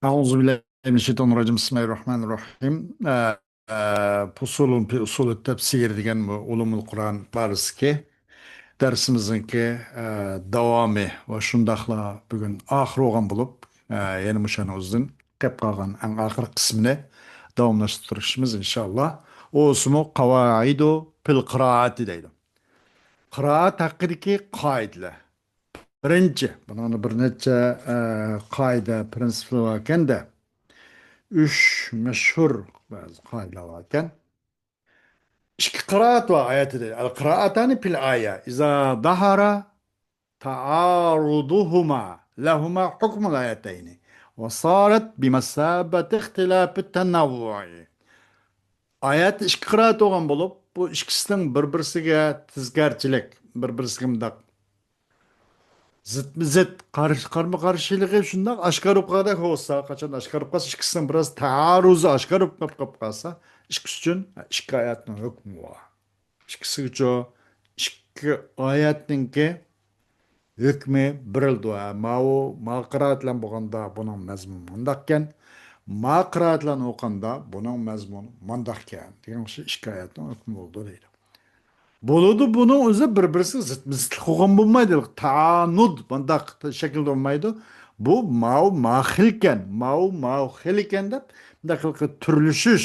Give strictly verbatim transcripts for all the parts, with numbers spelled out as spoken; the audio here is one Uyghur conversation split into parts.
أعوذ بالله من الشيطان الرجيم. بسم الله الرحمن الرحيم. ئە، ئە، فصول في أصول التفسير دېگەن بۇ ئۇلۇمۇل قۇرئان بارىسىدىكى دەرسىمىزنىڭكى، ئە، داۋامى ۋە شۇنداقلا بۈگۈن ئاخىرى بولغان بولۇپ، ئە، يەنە مۇشۇنىڭ ئۆزىدىن قېلىپ قالغان ئەڭ ئاخىرقى قىسمىنى داۋاملاشتۇرۇشىمىز ئىنشاللا. ئۇسمۇ قاۋائىدۇ فىل قىرائەتى دەيدۇ. قىرائەت ھەققىدىكى قائىدىلەر. بىرىنچى، بۇنىڭدا بىر نەچچە، ئە، قائىدە، پرىنسىپلار باركەن-دە. ئۈچ مەشھۇر بەزى قائىدىلەر باركەن. ئىككى قىرائەت بار ئايەتتە. القراءتان في الآية إذا ظهر تعارضهما لهما حكم الآيتين وصارت بمثابة اختلاف التنوع. ئايەتتە ئىككى قىرائەت بولغان بولۇپ، بۇ ئىككىسىنىڭ بىر-بىرسىگە تەسكەرچىلىك، بىر-بىرسىگە مۇنداق زىتمۇ زىت، قارشى، قارمۇ قارشىلىقى شۇنداق ئاشكارا بولۇپ قالغاندەك بولسا، قاچان ئاشكارا بولۇپ قالسا، ئىككىسىنىڭ بىراز تائارۇزى ئاشكارا بولۇپ قالىپ قالسا، ئىككىسى ئۈچۈن ئىككى ئايەتنىڭ ھۆكمى بار. ئىككىسىگىچۇ ئىككى ئايەتنىڭكى ھۆكمى بېرىلىدۇ. ھە، ماۋۇ، ما قىرائەت بىلەن بولغاندا بۇنىڭ مەزمۇنى مۇنداقكەن، ما قىرائەت بىلەن ئوقۇغاندا بۇنىڭ مەزمۇنى مۇنداقكەن دېگەن ئوخشاش ئىككى ئايەتنىڭ ھۆكمى بولىدۇ دەيدۇ. بولىدۇ، بۇنىڭ ئۆزى بىر-بىرسىگە زىتمۇ زىتلىق بولغان بولمايدۇ. تانۇد مۇنداق شەكىلدە بولمايدۇ. بۇ ماۋۇ ما خىلكەن، ماۋۇ ما خىلكەن دەپ مۇنداق قىلىپ تۈرلىشىش،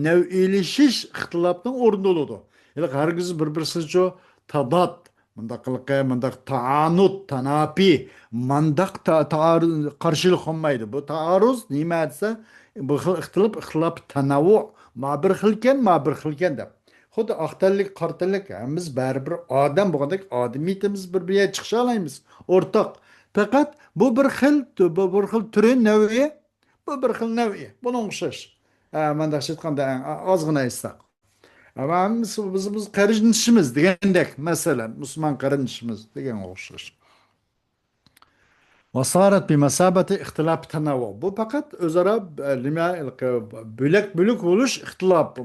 نەۋئىيلىشىش ئىختىلاپنىڭ ئورنىدا بولىدۇ. ھېلىقى ھەرگىز بىر-بىرسىچۇ تاداد، مۇنداق قىلىقى، مۇنداق تائانۇد، تاناپى، مۇنداق تا-، تائارۇز، قارشىلىق بولمايدۇ. بۇ تائارۇز نېمە دېسە، بۇ خىل ئىختىلاپ، ئىختىلاپ تەنەۋۋۇ، ما بىر خىلكەن، ما بىر خىلكەن دەپ. خۇددى ئاق تەنلىك، قارا تەنلىك، ھەممىمىز بەرىبىر ئادەم بولغاندەك، ئادىمىيىتىمىز بىر، بىر يەرگە چىقىشالايمىز. ئورتاق. پەقەت بۇ بىر خىل، بۇ بىر خىل تۈرى نەۋئىي، بۇ بىر خىل نەۋئىي. بۇنىڭغا ئوخشاش. ھە، مۇنداقچە ئېيتقاندا، ئەڭ ئازغىنا ئېيتساق. ئەمما ھەممىسى بىز، بىز قېرىندىشىمىز دېگەندەك، مەسىلەن، مۇسۇلمان قېرىندىشىمىز دېگەنگە ئوخشاش. وصارت بمثابة اختلاف تنوع. بۇ پەقەت ئۆزئارا، ئە، نېمە، بۆلەك-بۆلەك بولۇش ئىختىلاپ.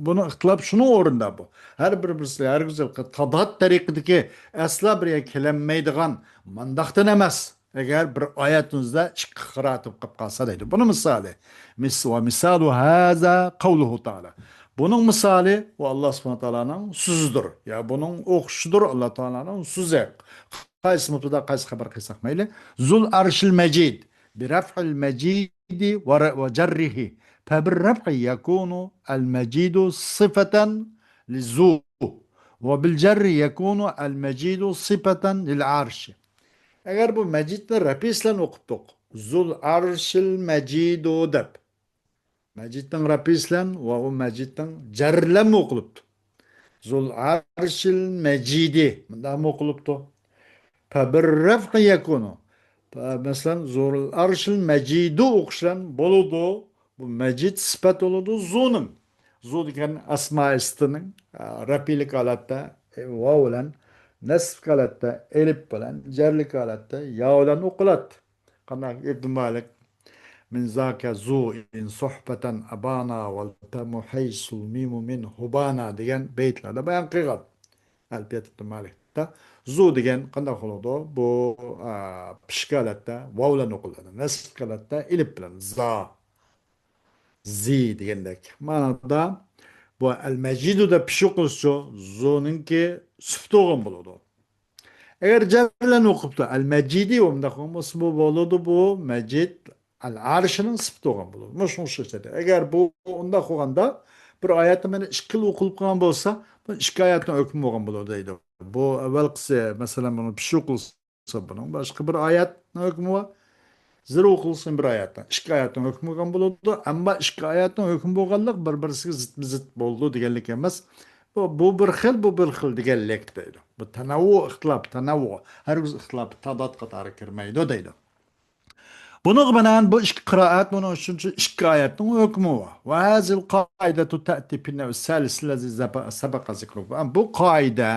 بۇنىڭ ئىختىلاپ شۇنىڭ ئورنىدا بۇ. ھەر بىر-، بىرسى، ھەرگىز تاداد تەرىقىدىكى ئەسلا بىر يەرگە كېلەلمەيدىغان مانداقتىن ئەمەس. ئەگەر بىر ئايەتنىڭ ئۆزىدە ئىككى قىرائەت بولۇپ قالسا دەيدۇ. بۇنىڭ مىسالى. مىس-، ومثال هذا قوله تعالى. بۇنىڭ مىسالى ئۇ ئاللا سۇبھانە تائالانىڭ سۆزىدۇر. يا بۇنىڭ ئوخشىشىدۇر ئاللا تائالانىڭ سۆزى. قايسى مۇبتەدا، قايسى خەبەر قىلساق مەيلى. ذو العرش المجيد برفع المجيد ور-، وجره. فبالرفع يكون المجيد صفة لذو. وبالجر يكون المجيد صفة للعرش. ئەگەر بۇ مەجىدنى رەپئى بىلەن ئوقۇپتۇق. زۇل ئەرشىل مەجىدۇ دەپ. مەجىدنىڭ رەپئى بىلەن ۋە ئۇ مەجىدنىڭ جەررى بىلەنمۇ ئوقۇلۇپتۇ. زۇل ئەرشىل مەجىدى مۇنداقمۇ ئوقۇلۇپتۇ. فبالرفع يكون. مەسىلەن، زۇل ئەرشىل مەجىدۇ ئوقۇش بىلەن بولىدۇ. بۇ مەجىد سۈپەت بولىدۇ زۇنىڭ. زۇ دېگەن ئەسما سىپىتىنىڭ، ئە، رەپئىلىك ھالەتتە، ئە، ۋاۋ بىلەن، نەسبلىك ھالەتتە ئېلىپ بىلەن، جەررىلىك ھالەتتە يا بىلەن ئوقۇلاتتى. قانداق ئىبن مالىك، من ذاك زو إن صحبة أبانا والتم حيث الميم من هبانا دېگەن بەيتلەردە بايان قىلغان. ئەلپىيەت ئىبن مالىكتا زۇ دېگەن قانداق بولىدۇ؟ بۇ، ئە، پىشىك ھالەتتە ۋاۋ بىلەن ئوقۇلىدۇ. نەسبلىك ھالەتتە ئېلىپ بىلەن زا. زى دېگەندەك مەنىدە بۇ ئەل مەجىدۇ دەپ پىشۇق قىلسىچۇ، زۇنىڭكى سۈپىتى بولغان بولىدۇ. ئەگەر جەر بىلەن ئوقۇپتۇ، ئەل مەجىدى، ئۇنداق بولمىسا بۇ بولىدۇ، بۇ مەجىد ئەل ئەرشىنىڭ سۈپىتى بولغان بولىدۇ. مۇشۇ ئوخشاش دەيدۇ. ئەگەر بۇ ئۇنداق بولغاندا، بىر ئايەتنى مانا ئىككى خىل ئوقۇلۇپ قالغان بولسا، بۇ ئىككى ئايەتنىڭ ھۆكمى بولغان بولىدۇ دەيدۇ. بۇ ئەۋۋەلقىسى، مەسىلەن، بۇنى پىشۇق قىلسا، بۇنىڭ باشقا بىر ئايەتنىڭ ھۆكمى بار. زىرۇ قىلسۇن بىر ئايەتنىڭ. ئىككى ئايەتنىڭ ھۆكمى بولغان بولىدۇ. ئەمما ئىككى ئايەتنىڭ ھۆكمى بولغانلىق بىر-بىرسىگە زىتمۇ-زىت بولىدۇ دېگەنلىك ئەمەس. بۇ، بۇ بىر خىل، بۇ بىر خىل دېگەنلىك دەيدۇ. بۇ تەنەۋۋۇ ئىختىلاپ، تەنەۋۋۇ. ھەرگىز ئىختىلاپ تاداد قاتارىغا كىرمەيدۇ دەيدۇ. بۇنىڭغا بىنائەن بۇ ئىككى قىرائەت، بۇنىڭ ئۈچىنچى ئىككى ئايەتنىڭ ھۆكمى بار. وهذه القاعدة تأتي في النوع الثالث الذي سبق ذكره. بۇ قائىدە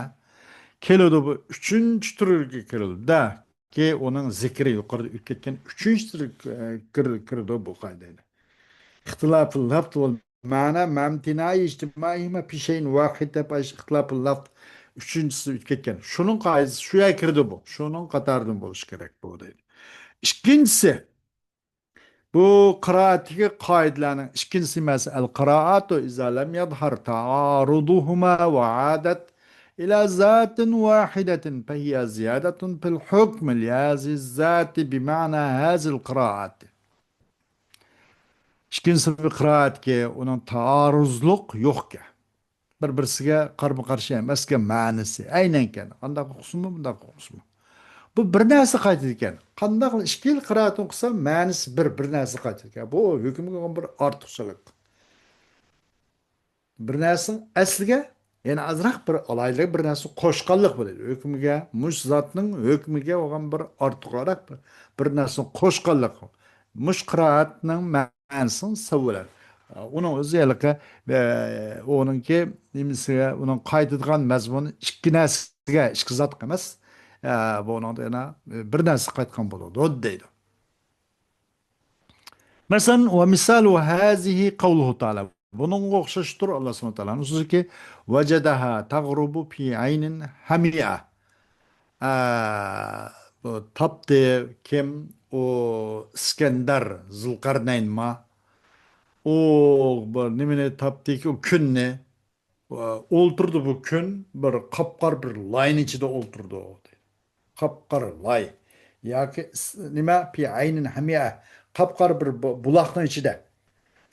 كېلىدۇ بۇ ئۈچىنچى تۈرگە كىرىدۇ. كى ئۇنىڭ زىكرى يۇقىرىدا ئۆتۈپ كەتكەن ئۈچىنچى تۈرگە، ئە، كىر-، كىرىدۇ بۇ قائىدە. اختلاف اللفظ والمعنى مع امتناع اجتماعهما في شيء واحد دەپ ئىختىلاپ لەفز ئۈچىنچىسى ئۆتۈپ كەتكەن. شۇنىڭ قائىدىسى شۇ يەرگە كىرىدۇ بۇ. شۇنىڭ قاتارىدىن بولۇشى كېرەك بۇ دەيدۇ. ئىككىنچىسى، بۇ قىرائەتتىكى قائىدىلەرنىڭ ئىككىنچىسى مەسىلە، القراءات إذا لم يظهر تعارضهما وعادت إلى ذات واحدة فهي زيادة في الحكم لهذه الذات بمعنى هذه القراءة. ئىككىنچىسى بىر قىرائەتكى ئۇنىڭ تائارۇزلۇق يوقكەن. بىر-بىرسىگە قارىمۇ قارشى ئەمەسكەن مەنىسى. ئەينەنكەن. ئانداق ئوقۇسىمۇ، بۇنداق ئوقۇسىمۇ. بۇ بىر نەرسە قايتىدىكەن. قانداق ئىككى يىل قىرائەتنى ئوقۇسا، مەنىسى بىر، بىر نەرسە قايتىدىكەن. بۇ ھۆكۈمگە بولغان بىر ئارتۇقچىلىق. بىر نەرسىنىڭ ئەسلىگە يەنە ئازراق بىر ئالاھىدىلىك، بىر نەرسە قوشقانلىق بولىدۇ. ھۆكۈمگە مۇش زاتنىڭ ھۆكمىگە بولغان بىر ئارتۇقراق بىر، بىر نەرسىنى قوشقانلىق. مۇش قىرائەتنىڭ مەنىسىنى سەۋۋەلەن. ئۇنىڭ ئۆزى ھېلىقى، ئە، ئۇنىڭكى نېمىسىگە، ئۇنىڭ قايتىدىغان مەزمۇنى ئىككى نەرسىگە، ئىككى زاتقا ئەمەس. ئە، بۇنىڭدا يەنە بىر نەرسە قايتقان بولىدۇ دەيدۇ. مەسىلەن، ومثال هذه قوله تعالى. بۇنىڭغا ئوخشاشتۇر ئاللا سۇبھانەھۇ ۋە تائالانىڭ سۆزىكى، وجدها تغرب في عين حمئاء. ئە، بۇ تاپتى كىم؟ ئۇ ئىسكەندەر زۇلقەرنەينما؟ ئۇ بۇ نېمىنى تاپتىكى؟ ئۇ كۈننى. ئولتۇرىدۇ بۇ كۈن، بىر قاپقارا بىر لاينىڭ ئىچىدە ئولتۇرىدۇ. قاپقارا لاي. ياكى ئىس-، نېمە، پى ئەينىن ھەمىئە. قاپقارا بىر بۇ-، بۇلاقنىڭ ئىچىدە.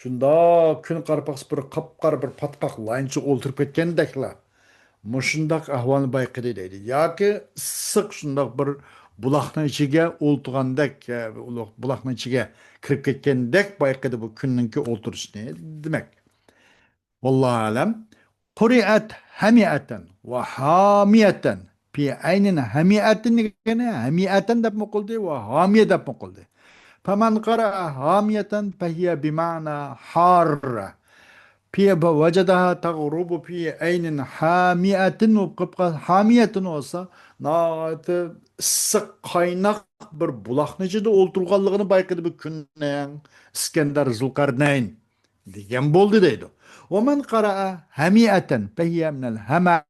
شۇنداق كۈن قاراپ باقسا، بىر قاپقارا بىر پاتقاق لاينىڭ ئىچىدە ئولتۇرۇپ كەتكەندەكلا. مۇشۇنداق ئەھۋالنى بايقىدى دەيدۇ. ياكى ئىسسىق شۇنداق بىر بۇلاقنىڭ ئىچىگە ئولتۇرغاندەك، ئە، بۇلاقنىڭ ئىچىگە كىرىپ كەتكەندەك بايقىدى بۇ كۈننىڭكى ئولتۇرۇشىنى دېمەك. والله أعلم. قرئت همئة وحامية في عين حمئة دېگەن ھەمىئەتەن دەپمۇ ئوقۇلدى ۋە ھامىيە دەپمۇ ئوقۇلدى. فمن قرأ هامية فهي بمعنى حارة. في وجدها تغرب في عين حامئة بولۇپ قالسا، ھامىيەتەن بولسا، ناھايىتى ئىسسىق، قايناق بىر بۇلاقنىڭ ئىچىدە ئولتۇرغانلىقىنى بايقىدى بۇ كۈننىڭ ئىسكەندەر زۇلقەرنەين. دېگەن بولدى دەيدۇ. ومن قرأ هميئة فهي من الهمأ.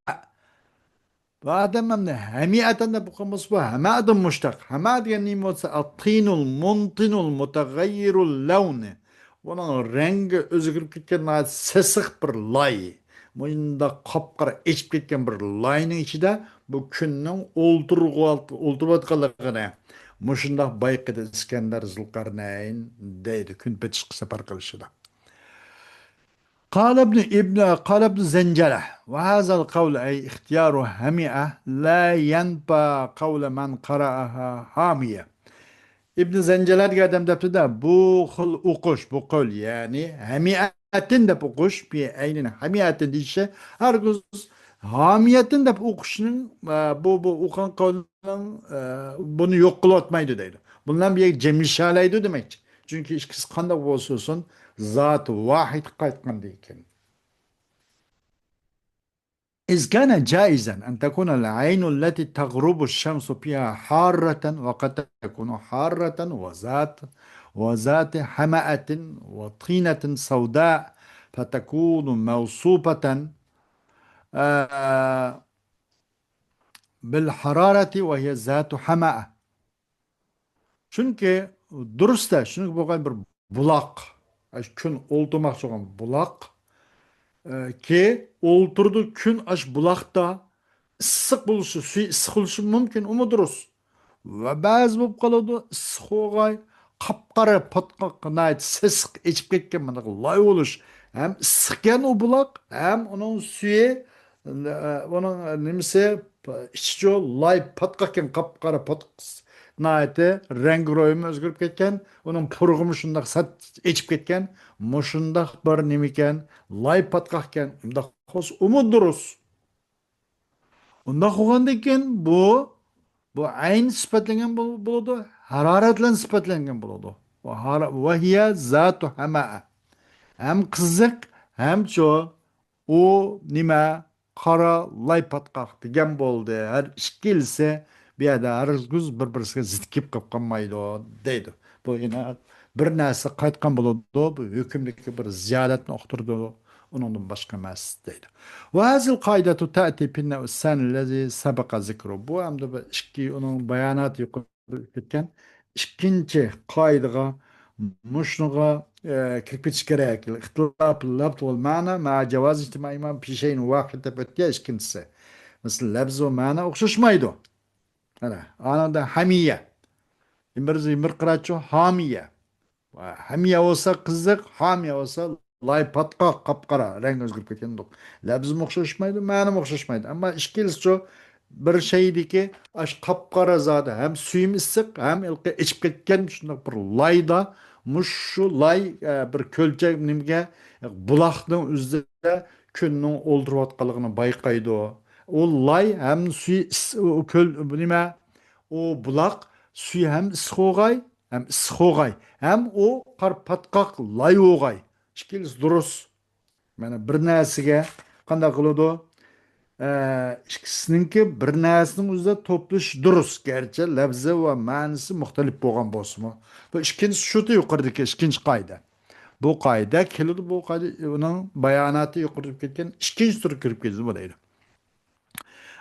بۇ ئادەم ئەمدى ھەمىئەتەن دەپ ئوقۇغان بولسا، بۇ ھەمەدىن مۇشتەق. ھەمە دېگەن نېمە بولسا، الطين المنتن المتغير اللون. ئۇنىڭ رەڭگى ئۆزگىرىپ كەتكەن ناھايىتى سېسىق بىر لاي. مۇنداق قاپقارا ئېچىپ كەتكەن بىر لاينىڭ ئىچىدە بۇ كۈننىڭ ئولتۇرغۇ-، ئولتۇرۇۋاتقانلىقىنى مۇشۇنداق بايقىدى ئىسكەندەر زۇلقەرنەين دەيدۇ، كۈن پېتىشقا سەپەر قىلىشىدا. قال ابن، ابن، قال ابن زنجلة، وهذا القول، أي اختيار هامئة، لا ينفى قول من قرأها هامية. ئىبن زەنجەلە دېگەن ئادەم دەپتۇ-دە، بۇ خىل ئوقۇش، بۇ قول، يەنى ھەمىئەتىن دەپ ئوقۇش، بى ئەينىن ھەمىئەتىن دېيىشى، ھەرگىز ھامىيەتىن دەپ ئوقۇشنىڭ، ئە، بۇ، بۇ ئوقۇغان قولنىڭ، ئە، بۇنى يوق قىلىۋاتمايدۇ دەيدۇ. بۇلار بىر يەرگە جەملىشەلەيدۇ دېمەكچى. چۈنكى ئىككىسى قانداق بولسا بولسۇن، زاتى ۋاھىدقا قايتقاندىن كېيىن. إذ كان جائزا أن تكون العين التي تغرب الشمس فيها حارة، وقد تكون حارة وذات، وذات حمأة وطينة سوداء، فتكون موصوفة، آه، بالحرارة وهي ذات حمأة. چۈنكى دۇرۇستە، چۈنكى بولغان بىر بۇلاق، ئاشۇ كۈن ئولتۇرماقچى بولغان بۇلاق، ئە، كى ئولتۇرىدۇ، كۈن ئاشۇ بۇلاقتا ئىسسىق بولۇشى، سۈيى ئىسسىق بولۇشى مۇمكىن، ئۇمۇ دۇرۇس. ۋە بەزى بولۇپ قالىدۇ، ئىسسىق بولغاي، قاپقارا پاتقاق، ناھايىتى سېسىق ئېچىپ كەتكەن مۇنداق لاي بولۇش. ھەم ئىسسىقكەن ئۇ بۇلاق، ھەم ئۇنىڭ سۈيى ئۇنىڭ نېمىسى، ئىچىچۇ لاي پاتقاقكەن، قاپقارا پاتقاق، ناھايىتى رەڭگى رويىمۇ ئۆزگىرىپ كەتكەن، ئۇنىڭ پۇرىقىمۇ شۇنداق سەت ئېچىپ كەتكەن، مۇشۇنداق بىر نېمىكەن، لاي پاتقاقكەن، ئۇنداق بولسا ئۇمۇ دۇرۇس. ئۇنداق بولغاندىن كېيىن بۇ، بۇ ئەين سۈپەتلەنگەن بول-، بولىدۇ، ھارارەت بىلەن سۈپەتلەنگەن بولىدۇ. ۋە ھارا-، ۋە ھىيە زاتۇ ھەمەئە. ھەم قىزىق، ھەم چۇ، ئۇ نېمە؟ قارا لاي پاتقاق دېگەن بولدى. ھەر ئىككىلىسى بۇ يەردە ھەرگىز بىر-بىرسىگە زىت كېلىپ قېلىپ قالمايدۇ دەيدۇ. بۇ يەنە بىر نەرسە قايتقان بولىدۇ، بۇ ھۆكۈمدىكى بىر زىيادەتنى ئۇقتۇرىدۇ، ئۇنىڭدىن باشقا ئەمەس دەيدۇ. وهذه القاعدة تأتي في النوع الثاني الذي سبق ذكره. بۇ ئەمدى بىر ئىككى، ئۇنىڭ باياناتى يۇقىرى كەتكەن ئىككىنچى قائىدىغا مۇشۇنىڭغا، ئە، كىرىپ كېتىش كېرەك. اختلاف اللفظ والمعنى مع جواز اجتماعهما في شيء واحد دەپ ئۆتتى يا ئىككىنچىسى. مەسىلەن، لەپز ۋە مەنە ئوخشاشمايدۇ. ئانا، ئانىڭدا ھەمىيە. بىر، بىر قىراتچۇ، ھامىيە. ھەمىيە بولسا قىزىق، ھامىيە بولسا لاي پاتقاق، قاپقارا، رەڭگى ئۆزگىرىپ كەتكەندۇق. لەپزىمۇ ئوخشاشمايدۇ، مەنىمۇ ئوخشاشمايدۇ. ئەمما ئىككىلىسىچۇ بىر شەيدىكى ئاش قاپقارا زادى ھەم سۈيىمۇ ئىسسىق، ھەم ھېلىقى ئېچىپ كەتكەن شۇنداق بىر لايدا، مۇشۇ لاي، ئە، بىر كۆلچەك نېمىگە، بۇلاقنىڭ ئۆزىدە كۈننىڭ ئولتۇرۇۋاتقانلىقىنى بايقايدۇ. ئۇ لاي ھەم سۈيى ئىس-، ئۇ كۆل، نېمە، ئۇ بۇلاق سۈيى ھەم ئىسسىق بولغاي، ھەم ئىسسىق بولغاي، ھەم ئۇ قار پاتقاق لاي بولغاي. ئىككىلىسى دۇرۇس. مانا بىر نەرسىگە قانداق قىلىدۇ؟ ئە، ئىككىسىنىڭكى بىر نەرسىنىڭ ئۆزىدە توپلىشى دۇرۇس. گەرچە لەپزى ۋە مەنىسى مۇختەلىپ بولغان بولسىمۇ. بۇ ئىككىنچىسى شۇ يۇقىرىدىكى ئىككىنچى قائىدە. بۇ قائىدە كېلىدۇ، بۇ قائىدە ئۇنىڭ باياناتى يۇقىرىدا كەتكەن ئىككىنچى تۈرگە كىرىپ كېتىدۇ، بۇ دەيدۇ.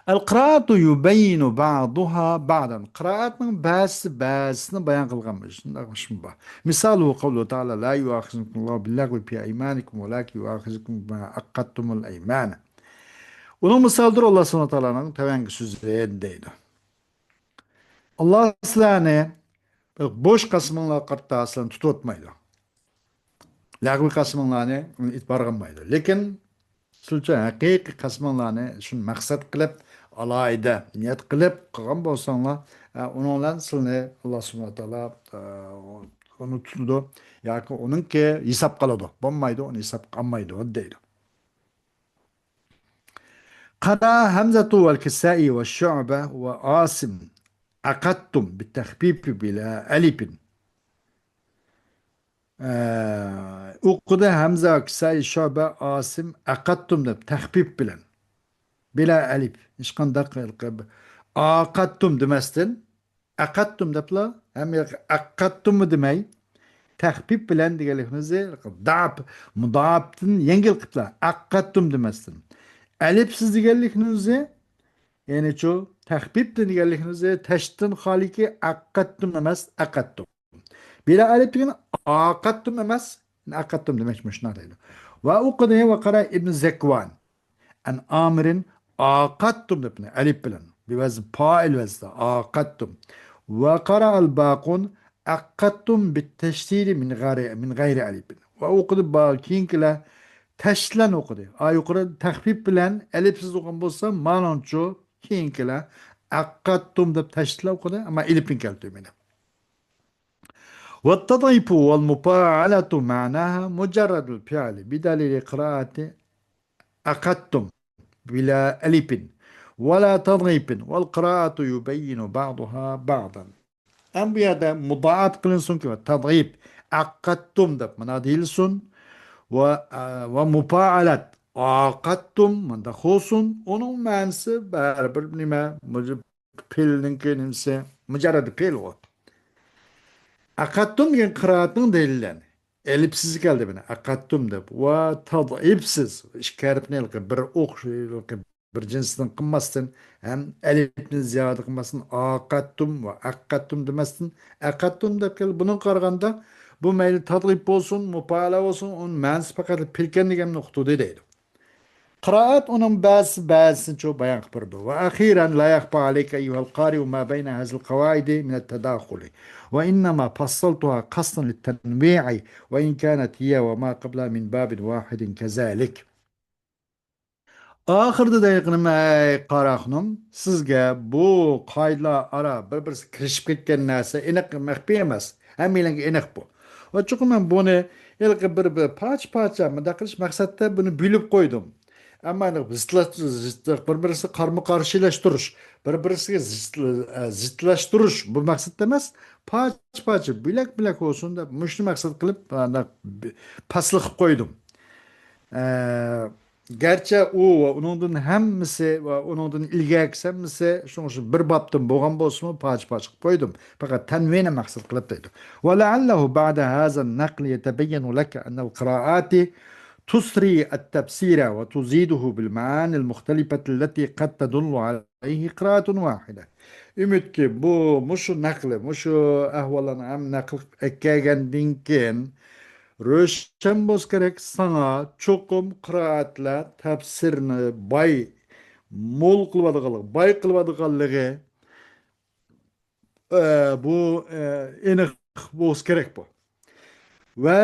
القراءة يبين بعضها بعضا. قىرائەتنىڭ بەزىسى بەزىسىنى بايان قىلغان بىر شۇنداق ئىشمۇ بار. مىسالى قەۋلۇ تائالا، لا يؤاخذكم الله باللغو في أيمانكم ولكن يؤاخذكم بما عقدتم الأيمان. ئۇنىڭ مىسالىدۇر ئاللا سۇبھانەھۇ ۋە تائالانىڭ تۆۋەنكى سۆزى دەيدۇ. ئاللا سىلەرنى بوش قەسىمىڭلارغا قارىتا سىلەرنى تۇتۇۋاتمايدۇ. لەغۋىي قەسىمىڭلارنى ئېتىبارغا ئالمايدۇ. لېكىن سىلچە ھەقىقىي قەسىمىڭلارنى شۇنى مەقسەت قىلىپ، ئالاھىدە نىيەت قىلىپ قىلغان بولساڭلار، ئە، ئۇنىڭ بىلەن سىلىنى ئاللا سۇبھانەھۇ ۋە تائالا، ئە، ئۇنى تۇتىدۇ ياكى ئۇنىڭكى ھېسابقا ئالىدۇ. بولمايدۇ، ئۇنى ھېسابقا ئالمايدۇ دەيدۇ. قرأ همزة والكسائي وشعبة وعاصم عقدتم بالتخفيف بلا ألف. ئە، ئوقۇدى ھەمزە، كىسائى، شۇبە، ئاسىم، ئەقەتتۇم دەپ تەخپىپ بىلەن. بىلا ئەلىپ. ھېچقانداق ئاقەتتۇم دېمەستىن، ئەقەتتۇم دەپلا، ھەم ياقى ئەققەتتۇممۇ دېمەي، تەخپىپ بىلەن دېگەنلىكىمىزى داپ، مۇداپتىن يەڭگىل قىپلا، ئەققەتتۇم دېمەستىن. ئەلىپسىز دېگەنلىكىمىزى، يەنى شۇ تەخپىپ دېگەنلىكىمىزى تەشتىن خالىكى ئەققەتتۇم ئەمەس، ئەقەتتۇم. بىلا ئەلىپ دېگەن ئاقەتتۇم ئەمەس، ئەقەتتۇم دېمەكچى، مۇشۇنداق دەيدۇ. ۋە ئۇقىدى ۋە قارا ئىبن زەكۋان. ئەن ئامىرىن ئاقەتتۇم دەپ ئەلىپ بىلەن. بىۋەزن پائىل ۋەزنىدە ئاقەتتۇم. ۋە قارا ئەل باقۇن ئەقەتتۇم بىتەشدىدى مىن غەيرى، مىن غەيرى ئەلىپ. ۋە ئوقۇدى با-، كېيىنكىلەر تەشتلەن ئوقۇدى. ئا يۇقىرى تەخپىپ بىلەن ئەلىپسىز ئوقۇغان بولسا، مانىڭچۇ كېيىنكىلەر ئەقەتتۇم دەپ تەشتلەن ئوقۇدى، ئەمما ئەلىپنى كەلتۈرمىدى. والتضعيف والمفاعلة معناها مجرد الفعل بدليل قراءة أقدتم بلا ألف ولا تضعيف والقراءة يبين بعضها بعضا. ئەمما بۇ يەردە مۇدائەپ قىلىنسۇنكى، تەزئىپ، ئەققەتتۇم دەپ مانا دېيىلسۇن. ۋە، ۋە مۇپائەلەت، ئاقەتتۇم، مۇنداق بولسۇن. ئۇنىڭ مەنىسى بەرىبىر نېمە؟ مۇجىب پېئىلنىڭكى نېمىسى؟ مۇجەررەد پېئىل ئۇ. ئەقەتتۇم دېگەن قىرائەتنىڭ دەلىلى. ئەلىپسىز كەلدى مانا، ئەقەتتۇم دەپ. ۋە تەزئىپسىز. ئىككى ھەرپنى ھېلىقى بىر ئوخش-، ھېلىقى بىر جىنستىن قىلماستىن، ھەم ئەلىپنى زىيادە قىلماستىن، ئاقەتتۇم ۋە ئەققەتتۇم دېمەستىن، ئەقەتتۇم دەپ كەلدى. بۇنىڭغا قارىغاندا، بۇ مەيلى تەزئىپ بولسۇن، مۇپائەلە بولسۇن، ئۇنىڭ مەنىسى پەقەت پېئىلكەن دېگەننى ئۇقتۇردى دەيدۇ. قىرائەت ئۇنىڭ بەزىسى بەزىسىنى شۇ بايان قىلىپ بېرىدۇ. وأخيرا لا يخفى عليك أيها القارئ ما بين هذه القواعد من التداخل، وإنما فصلتها قصدا للتنويع، وإن كانت هي وما قبلها من باب واحد كذلك. ئاخىرىدا دەيدىغىنىم، ئەي قارا خانىم، سىزگە بۇ قائىدىلەر ئارا بىر-بىرسىگە كىرىشىپ كەتكەن نەرسە ئېنىق، مەخپىي ئەمەس. ھەممەيلەنگە ئېنىق بۇ. ۋە چوقۇم مەن بۇنى ھېلىقى بىر، بىر پارچە-پارچە مۇنداق قىلىش مەقسەتتە بۇنى بۆلۈپ قويدۇم. ئەمما زىتلا-، زىت-، بىر-بىرسىگە قارمۇ-قارشىلاشتۇرۇش، بىر-بىرسىگە زىت-، زىتلاشتۇرۇش بۇ مەقسەتتە ئەمەس. پارچە-پارچە، بۆلەك-بۆلەك بولسۇن دەپ مۇشۇنى مەقسەت قىلىپ، مۇنداق پەسلى قىلىپ قويدۇم. ئە، گەرچە ئۇ ۋە ئۇنىڭدىن ھەممىسى ۋە ئۇنىڭدىن ئىلگەركىسى ھەممىسى شۇنىڭ ئۈچۈن بىر بابتىن بولغان بولسىمۇ، پارچە-پارچە قىلىپ قويدۇم. پەقەت تەنۋىنى مەقسەت قىلىپ دەيدۇ. ولعله بعد هذا النقل يتبين لك أن القراءات تسري التفسير وتزيده بالمعاني المختلفة التي قد تدل عليه قراءة واحدة. ئۈمىدكى، بۇ، مۇشۇ نەقلى، مۇشۇ ئەھۋاللارنى ھەم نەقىل قىلىپ ئەكەلگەندىن كېيىن، روشەن بولسا كېرەك ساڭا چوقۇم قىرائەتلەر تەپسىرنى باي، مول قىلىۋاتىدىغانلىقى، باي قىلىۋاتىدىغانلىقى، ئە، بۇ، ئە، ئېنىق بولسا كېرەك بۇ. ۋە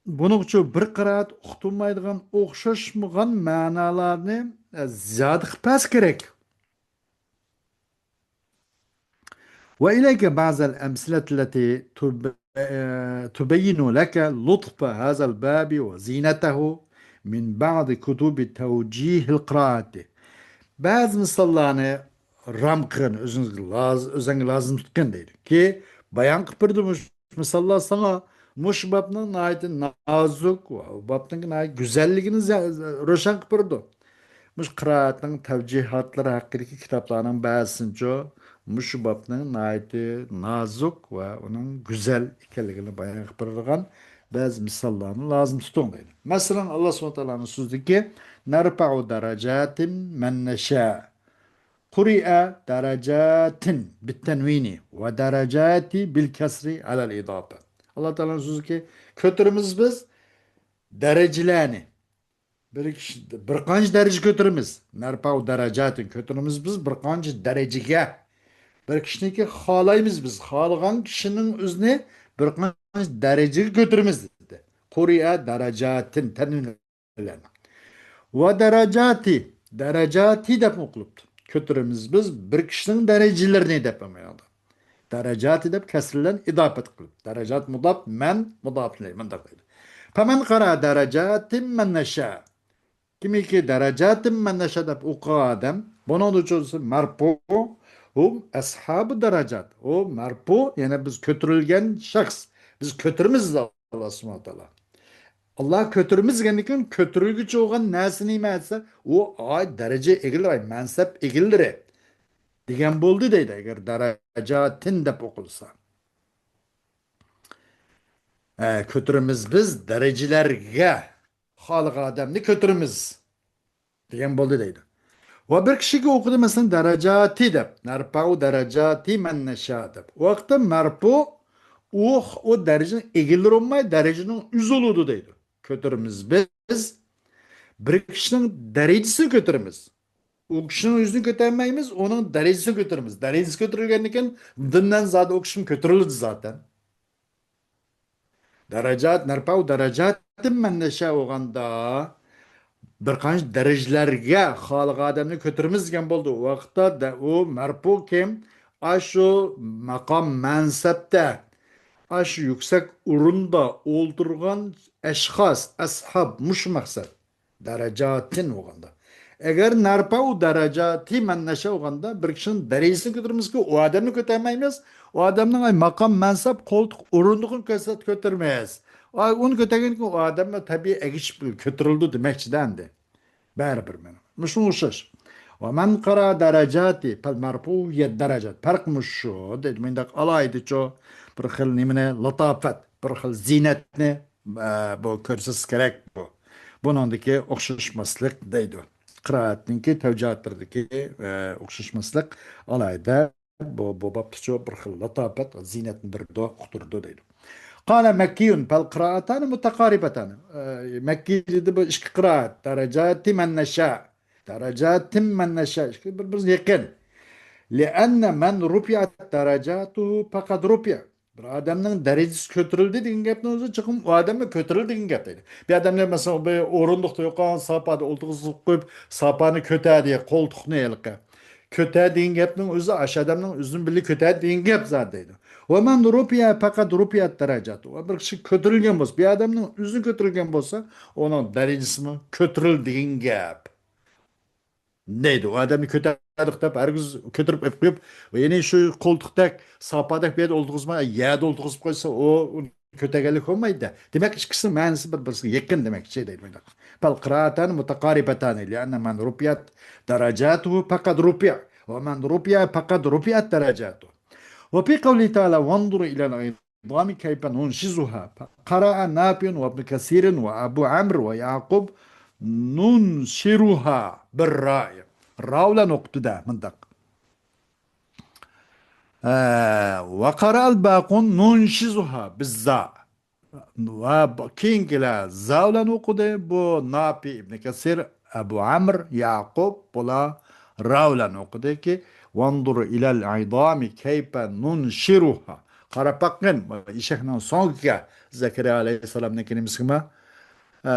بۇنىڭ ئۈچۈن بىر قىرائەت ئۇقتۇرمايدىغان ئوخشاشمىغان مەنالارنى، ئە، زىيادە قىلىپ بەرسە كېرەك. وإليك بعض الأمثلة التي تب-، تبين لك لطف هذا الباب وزينته من بعض كتب توجيه القراءة. بەزى مىساللارنى رام قىلغىن، ئۆزۈڭگە لاز-، ئۆزۈڭگە لازىم تۇتقىن دەيدۇ. كى بايان قىلىپ بېرىدۇ مۇشۇ مىساللار ساڭا مۇشۇ بابنىڭ ناھايىتى نازۇك، بابنىڭ ناھايىتى گۈزەللىكىنى زە-، روشەن قىلىپ بېرىدۇ. مۇشۇ قىرائەتنىڭ تەۋجىھاتلىرى ھەققىدىكى كىتابلارنىڭ بەزىسىنىچۇ مۇشۇ بابنىڭ ناھايىتى نازۇك ۋە ئۇنىڭ گۈزەل ئىكەنلىكىنى بايان قىلىپ بېرىدىغان بەزى مىساللارنى لازىم تۇتۇڭ دەيدۇ. مەسىلەن، ئاللا سۇبھانەھۇ ۋە تائالانىڭ سۆزىدىكى نەرپەئۇ دەرەجاتىم مەن نەشا. قۇرىئە دەرەجاتىن بىتەنۋىنى ۋە دەرەجاتى بىل كەسرى ئەلەل ئىداپە. ئاللا تائالانىڭ سۆزىدىكى كۆتۈرىمىز بىز دەرىجىلەرنى. بىر كىشى، بىر قانچە دەرىجە كۆتۈرىمىز. نەرپەئۇ دەرەجاتىن كۆتۈرىمىز بىز بىر قانچە دەرىجىگە. بىر كىشىنىڭكى خالايمىز بىز. خالىغان كىشىنىڭ ئۆزىنى بىر قانچە دەرىجىگە كۆتۈرىمىز دېدى. قۇرىئە دەرەجاتىن تەنۋىن بىلەن. ۋە دەرەجاتى، دەرەجاتى دەپ ئوقۇلۇپتۇ. كۆتۈرىمىز بىز بىر كىشىنىڭ دەرىجىلىرىنى دەپ ئوقۇيدۇ. دەرەجاتى دەپ كەسىر بىلەن ئىداپەت قىلىپ. دەرەجات مۇداپ، مەن مۇداپ ئىلەيھى مۇنداق دەيدۇ. فمن قرأ درجات من نشاء. كىمكى دەرەجاتىم مەن نەشا دەپ ئوقۇغان ئادەم، بۇنىڭدا چۈشىنىسىز، مەرپۇ، ھۇم ئەسھابۇ دەرەجات. ئۇ مەرپۇ، يەنى بىز كۆتۈرۈلگەن شەخس. بىز كۆتۈرىمىز ئاللا سۇبھانەھۇ ۋە تائالا. ئاللا كۆتۈرىمىز دېگەندىن كېيىن كۆتۈرۈلگۈچى بولغان نەرسە نېمە دېسە، ئۇ ئاي دەرىجە ئىگىلىرى، ئاي مەنسەپ ئىگىلىرى دېگەن بولدى دەيدۇ، ئەگەر دەرەجاتىن دەپ ئوقۇلسا. ئە، كۆتۈرىمىز بىز دەرىجىلەرگە، خالىغان ئادەمنى كۆتۈرىمىز دېگەن بولدى دەيدۇ. ۋە بىر كىشىگە ئوقۇدى، مەسىلەن، دەرەجاتى دەپ، نەرپەئۇ دەرەجاتى مەن نەشا دەپ. ئۇ ۋاقىتتا مەرپۇ، ئۇ، ئۇ دەرىجىنىڭ ئىگىلىرى بولماي، دەرىجىنىڭ ئۆزى بولىدۇ دەيدۇ. كۆتۈرىمىز بىز، بىر كىشىنىڭ دەرىجىسىنى كۆتۈرىمىز. ئۇ كىشىنىڭ ئۆزىنى كۆتەرمەيمىز، ئۇنىڭ دەرىجىسىنى كۆتۈرىمىز. دەرىجىسى كۆتۈرۈلگەندىن كېيىن، ئىندىن زادى ئۇ كىشىمۇ كۆتۈرۈلىدۇ زاتەن. دەرەجات، نەرپەئۇ دەرەجاتىم مەن نەشا بولغاندا، بىر قانچە دەرىجىلەرگە خالىغان ئادەمنى كۆتۈرىمىز دېگەن بولدى. ئۇ ۋاقىتتا دە-، ئۇ مەرپۇ كىم؟ ئاشۇ ماقام مەنسەپتە، ئاشۇ يۈكسەك ئورۇندا ئولتۇرغان ئەشخاس، ئەسھاب، مۇشۇ مەقسەت. دەرەجاتىن بولغاندا. ئەگەر نەرپەئۇ دەرەجاتى مەن نەشا بولغاندا، بىر كىشىنىڭ دەرىجىسىنى كۆتۈرىمىزكى، ئۇ ئادەمنى كۆتەرمەيمىز. ئۇ ئادەمنىڭ، ئاي، ماقام، مەنسەپ، قولتۇق، ئورۇندۇقىنى كۆتە-، كۆتۈرىمىز. ئاي، ئۇنى كۆتەرگەندىن كېيىن ئۇ ئادەممۇ تەبىئىي ئەگىشىپ كۆتۈرۈلىدۇ دېمەكچىدە ئەمدى. بەرىبىر مانا. مۇشۇنىڭغا ئوخشاش. ۋە مەن قەرە دەرەجاتى پەل مەرپۇ يەد دەرەجات. پەرق مۇشۇ. دەيدۇ، مۇنداق ئالاھىدىچۇ، بىر خىل نېمىنى، لاتاپەت، بىر خىل زىننەتنى، ئە، بۇ كۆرسەتسە كېرەك بۇ. بۇنىڭدىكى ئوخشاشماسلىق دەيدۇ. قىرائەتنىڭكى تەۋجىھاتلىرىدىكى، ئە، ئوخشاشماسلىق ئالاھىدە بۇ، بۇ بابتىچۇ بىر خىل لاتاپەت، زىننەتنى بېرىدۇ، ئۇقتۇرىدۇ دەيدۇ. قال مەككىيۇن پەل قىرائەتانى مۇتەقارىبەتانى. ئە، مەككىي دېدى، بۇ ئىككى قىرائەت. دەرەجاتى مەن نەشا. دەرەجاتىم مەن نەشا. ئىككى بىر-بىرىگە يېقىن. لىئەننە مەن رۇپىئەت دەرەجاتۇھۇ پەقەت رۇپىئە. بىر ئادەمنىڭ دەرىجىسى كۆتۈرۈلدى دېگەن گەپنىڭ ئۆزى چوقۇم ئۇ ئادەممۇ كۆتۈرۈلدى دېگەن گەپ دەيدۇ. بىر ئادەمنى، مەسىلەن، بىر ئورۇندۇقتا يوقالغان ساپادا ئولتۇرغۇزۇپ قويۇپ، ساپانى كۆتەردى، قولتۇقنى ھېلىقى. كۆتەر دېگەن گەپنىڭ ئۆزى ئاشۇ ئادەمنىڭ ئۆزىنى بىللە كۆتەر دېگەن گەپ زادى دەيدۇ. ۋە مەن رۇپىئە پەقەت رۇپىئەت دەرەجاتۇ. ۋە بىر كىشى كۆتۈرۈلگەن بولسا، بىر ئادەمنىڭ ئۆزىنى كۆتۈرۈلگەن بولسا، ئۇنىڭ دەرىجىسىمۇ كۆتۈرۈلدى دېگەن گەپ. دەيدۇ. ئۇ ئادەمنى كۆتەردۇق دەپ، ھەرگىز كۆتۈرۈپ ئېلىپ قويۇپ، يەنى شۇ قولتۇقتەك، ساپادەك بۇ يەردە ئولتۇرغۇزماي، يەردە ئولتۇرغۇزۇپ قويسا، ئۇ ئۇنى كۆتەرگەنلىك بولمايدۇ. دېمەك، ئىككىسىنىڭ مەنىسى بىر-بىرسىگە يېقىن دېمەكچى دەيدۇ مۇنداق. فەل قىرائەتانى مۇتەقارىبەتانى، لىئەننە مەن رۇپىئەت دەرەجاتۇھۇ پەقەت رۇپىئە، ۋە مەن رۇپىئە پەقەت رۇپىئەت دەرەجاتۇ. ۋە فى قەۋلىھى تەئالە، ۋەنزۇر ئىلەل ئەين العظام كيف ننشزها؟ قرأ نافع وابن كثير وأبو عمرو ويعقوب ننشرها بالراء. را بىلەن ئوقۇپتۇ-دە، مۇنداق. ئە، وقرأ الباقون ننشزها بالزاء. ۋە ب-، كېيىنكىلەر زا بىلەن ئوقۇدى. بۇ ناپى، ئىبن كەسىر، ئەبۇ ئەمر، يەقۇب، بۇلار را بىلەن ئوقۇدىكى، وانظر إلى العظام كيف ننشرها. قاراپ باققىن، ئېشەكنىڭ سۆڭىكىگە، زەكەرىيا ئەلەيھىسسالامنىڭكى نېمىسىگىمۇ، ئە،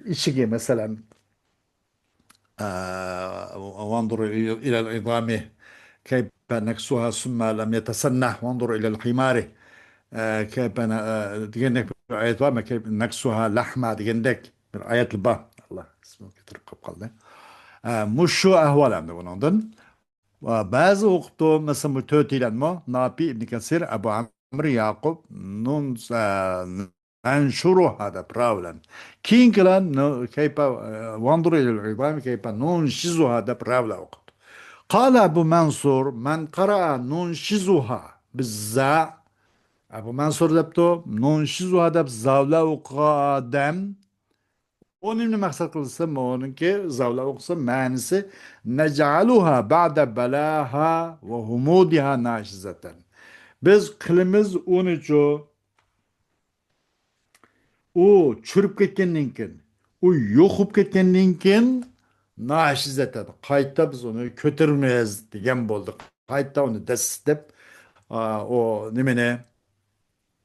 ئېشىكى، مەسىلەن، ئە، وانظر إلى العظام كيف نكسوها ثم لم يتسنه، وانظر إلى الحمار، ئە، كيف ن-، ئە، دېگەندەك بىر ئايەت بارمۇ؟ كيف نكسوها لحما دېگەندەك بىر ئايەتلەر بار. ئاللا، ئىسمىم كۆتۈرۈپ قاپ قالدى. ئە، مۇشۇ ئەھۋال ئەمدى بۇنىڭدىن. ۋە بەزى ئوقۇپتۇ، مەسىلەن، بۇ تۆتىيلەنمۇ، ناپى، ئىبن كەسىر، ئەبۇ ئەمر، يەقۇب، نۇن، ئە، نەنشۇرۇھا دەپ را بىلەن. كېيىنكىلەر نۇ-، كەيپە، ئە، ۋانزۇر ئىلەل ئىزامى كەيپە نۇنشىزۇھا دەپ را بىلەن ئوقۇپتۇ. قال ئەبۇ مەنسۇر، مەن قەرەئە نۇنشىزۇھا بىززا. ئەبۇ مەنسۇر دەپتۇ، نۇنشىزۇھا دەپ زا بىلەن ئوقۇغان ئادەم، ئۇ نېمىنى مەقسەت قىلسا، ئۇنىڭكى زا بىلەن ئوقۇسا، مەنىسى، نەجئەلۇھا بەئدە بەلاھا ۋە ھۇمۇدىھا ناشىزەتەن. بىز قىلىمىز ئۇنىچۇ، ئۇ چۈشۈپ كەتكەندىن كېيىن، ئۇ يوق بولۇپ كەتكەندىن كېيىن، ناشىزەتەن، قايتا بىز ئۇنى كۆتۈرىمىز دېگەن بولدى. قايتا ئۇنى دەسسىتىپ، ئا، ئۇ نېمىنى،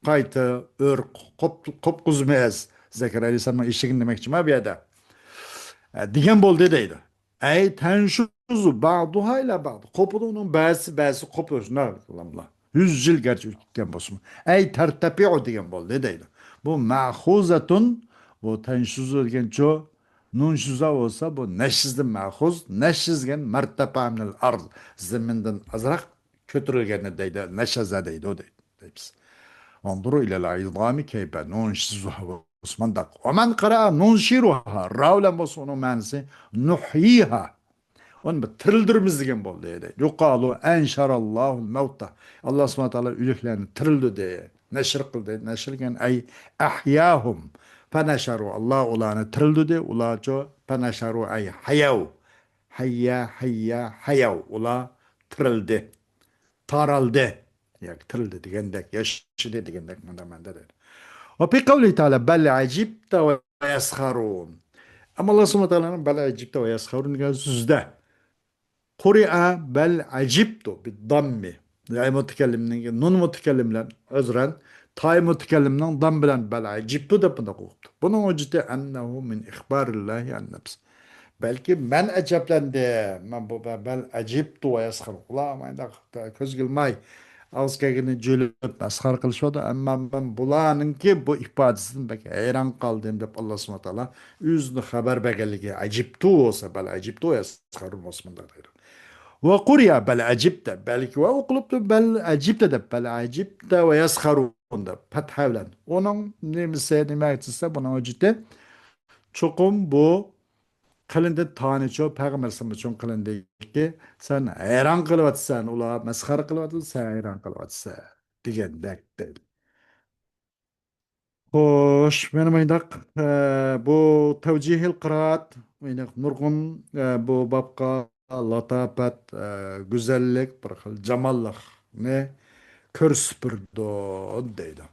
قايتا ئۆر قوپ-، قوپقۇزىمىز. زەكەرىيا ئەلەيھىسسالامنىڭ ئېشىكىنى دېمەكچىما بۇ يەردە. ئە، دېگەن بولدى دەيدۇ. ئەي تەنشۇزۇ بەئدۇھا ئىلە بەئد. قوپىدۇ ئۇنىڭ بەزىسى، بەزىسى قوپۇش. نە قىلاملا. يۈز يىل گەرچە ئۆتۈپ كەتكەن بولسىمۇ. ئەي تەرتەپىئۇ دېگەن بولدى دەيدۇ. بۇ مەخۇزەتۇن، بۇ تەنشۇزۇ دېگەنچۇ، نۇنشىزا بولسا بۇ نەشىزدىن مەخۇز. نەشىز دېگەن مەرتەپە مىنەل ئارض. زېمىندىن ئازراق كۆتۈرۈلگەننى دەيدۇ، نەشەزە دەيدۇ، دەي-، دەيمىز. انظروا إلى العظام كيف ننشزها، مۇنداق. ومن قرأ ننشرها، را بىلەن بولسا ئۇنىڭ مەنىسى نۇھيىھا. ئۇنى بىر تىرىلدۈرىمىز دېگەن بولدى، دەيدۇ. يقال أنشر الله الموتى. ئاللا سۇبھانەھۇ ۋە تائالا ئۆلۈكلەرنى تىرىلدۈردى، نەشر قىلدى. نەشر دېگەن ئەي ئەھياھۇم. فنشروا، ئاللا ئۇلارنى تىرىلدۈردى. ئۇلارچۇ فنشروا ئەي ھەيەۋ. ھەييە، ھەييە، ھەيەۋ. ئۇلار تىرىلدى. تارالدى. ياكى تىرىلدى دېگەندەك، ياشىدى دېگەندەك مۇندا مەنىدە دەيدۇ. وفي قوله تعالى بل عجبت ويسخرون. ئەمما ئاللا سۇبھانەھۇ ۋە تائالانىڭ بەل ئەجىبتە ۋە يەسخەرۇن دېگەن سۆزدە قۇرىئە بەل ئەجىبتۇ بىدداممى. ياي مۇتەكەللىمنىڭ، نۇن مۇتەكەللىم بىلەن، ئۆزرەن، تاي مۇتەكەللىمنىڭ دام بىلەن بەل ئەجىبتۇ دەپ بۇنداق ئوقۇپتۇ. بۇنىڭ ھۆججىتى ئەننەھۇ مىن ئىخبارىللاھى ئەن نەفسى. بەلكى مەن ئەجەبلەندىم. مەن بۇ بە-، بەل ئەجىبتۇ ۋە يەسخەرۇن. ئۇلار مانداق كۆزگە ئىلماي، ئاغزى كەلگىنىنى جۆيلۈپ مەسخەرە قىلىشىۋاتىدۇ. ئەمما مەن بۇلارنىڭكى بۇ ئىپادىسىدىن بەك ھەيران قالدىم دەپ ئاللا سۇبھانەھۇ ۋە تائالا ئۆزىنىڭ خەۋەر بەرگەنلىكى ئەجىبتۇ بولسا، بەل ئەجىبتۇ ۋە يەسخەرۇن بولسا مۇنداق دەيدۇ. ۋە قۇرىئە بەل ئەجىبتە، بەلكى ۋە ئوقۇلۇپتۇ بەل ئەجىبتە دەپ، بەل ئەجىبتە ۋە يەسخەرۇن دەپ پەتھە بىلەن. ئۇنىڭ نېمىسى، نېمە دېسە، بۇنىڭ ھۆججىتى چوقۇم بۇ قىلىندى تانىچۇ، پەيغەمبەر ئەلەيھىسسالام ئۈچۈن قىلىندىكى، سەن ھەيران قېلىۋاتىسەن، ئۇلار مەسخەرە قىلىۋاتىدۇ، سەن ھەيران قېلىۋاتىسەن دېگەندەك دەيدۇ. خوش، مانا مۇنداق، ئە، بۇ تەۋجىھىل قىرائەت، يەنى نۇرغۇن، ئە، بۇ بابقا لاتاپەت، ئە، گۈزەللىك، بىر خىل جاماللىقنى كۆرسىتىپ بېرىدۇ دەيدۇ.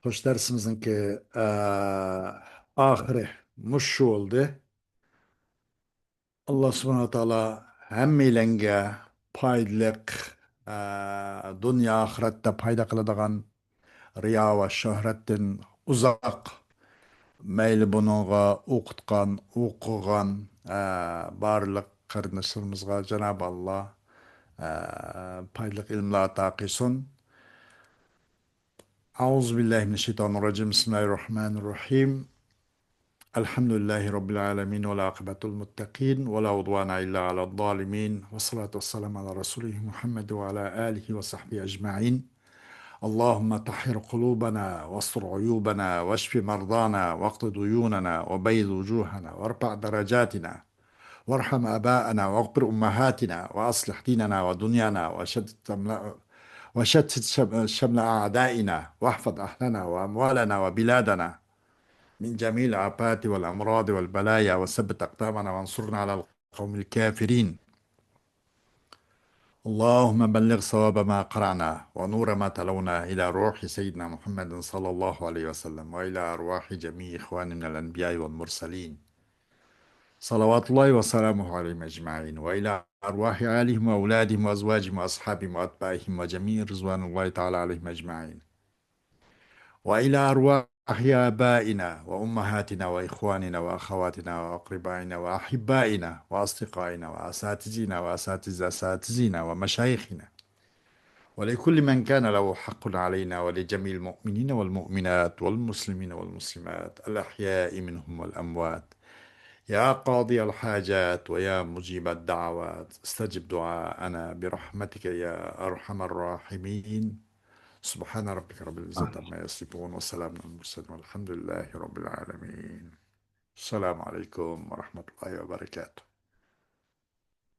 خوش، دەرسىمىزنىڭكى، ئە، ئاخىرى مۇشۇ بولدى. ئاللا سۇبھانەھۇ ۋە تائالا ھەممەيلەنگە پايدىلىق، ئە، دۇنيا ئاخىرەتتە پايدا قىلىدىغان رىيا ۋە شۆھرەتتىن ئۇزاق، مەيلى بۇنىڭغا ئوقۇتقان، ئوقۇغان، ئە، بارلىق قېرىنداشلىرىمىزغا جانابى ئاللا، ئە، پايدىلىق ئىلىملار ئاتا قىلسۇن. أعوذ بالله من الشيطان الرجيم. بسم الله الرحمن الرحيم. الحمد لله رب العالمين، والعاقبة للمتقين، ولا عدوان إلا على الظالمين، والصلاة والسلام على رسوله محمد وعلى آله وصحبه أجمعين. اللهم طهر قلوبنا، واستر عيوبنا، واشف مرضانا، واقض ديوننا، وبيض وجوهنا، وارفع درجاتنا، وارحم آباءنا واغفر أمهاتنا وأصلح ديننا ودنيانا وشتت أملا-، وشتت شم-، شمل أعدائنا واحفظ أهلنا وأموالنا وبلادنا من جميع الآفات والأمراض والبلايا وثبت أقدامنا وانصرنا على القوم الكافرين. اللهم بلغ صواب ما قرأنا ونور ما تلونا إلى روح سيدنا محمد صلى الله عليه وسلم وإلى أرواح جميع إخواننا الأنبياء والمرسلين صلوات الله وسلامه عليهم أجمعين وإلى أرواح آلهم وأولادهم وأزواجهم وأصحابهم وأتباعهم وجميع رضوان الله تعالى عليهم أجمعين. وإلى أرواح آبائنا وأمهاتنا وإخواننا وأخواتنا وأقربائنا وأحبائنا وأصدقائنا وأساتذنا وأساتذ أساتذنا ومشايخنا ولكل من كان له حق علينا ولجميع المؤمنين والمؤمنات والمسلمين والمسلمات الأحياء منهم والأموات. يا قاضي الحاجات ويا مجيب الدعوات، استجب دعاءنا برحمتك يا أرحم الراحمين. سبحان ربك رب العزة عما يصفون وسلام على المرسلين والحمد لله رب العالمين. السلام عليكم ورحمة الله وبركاته.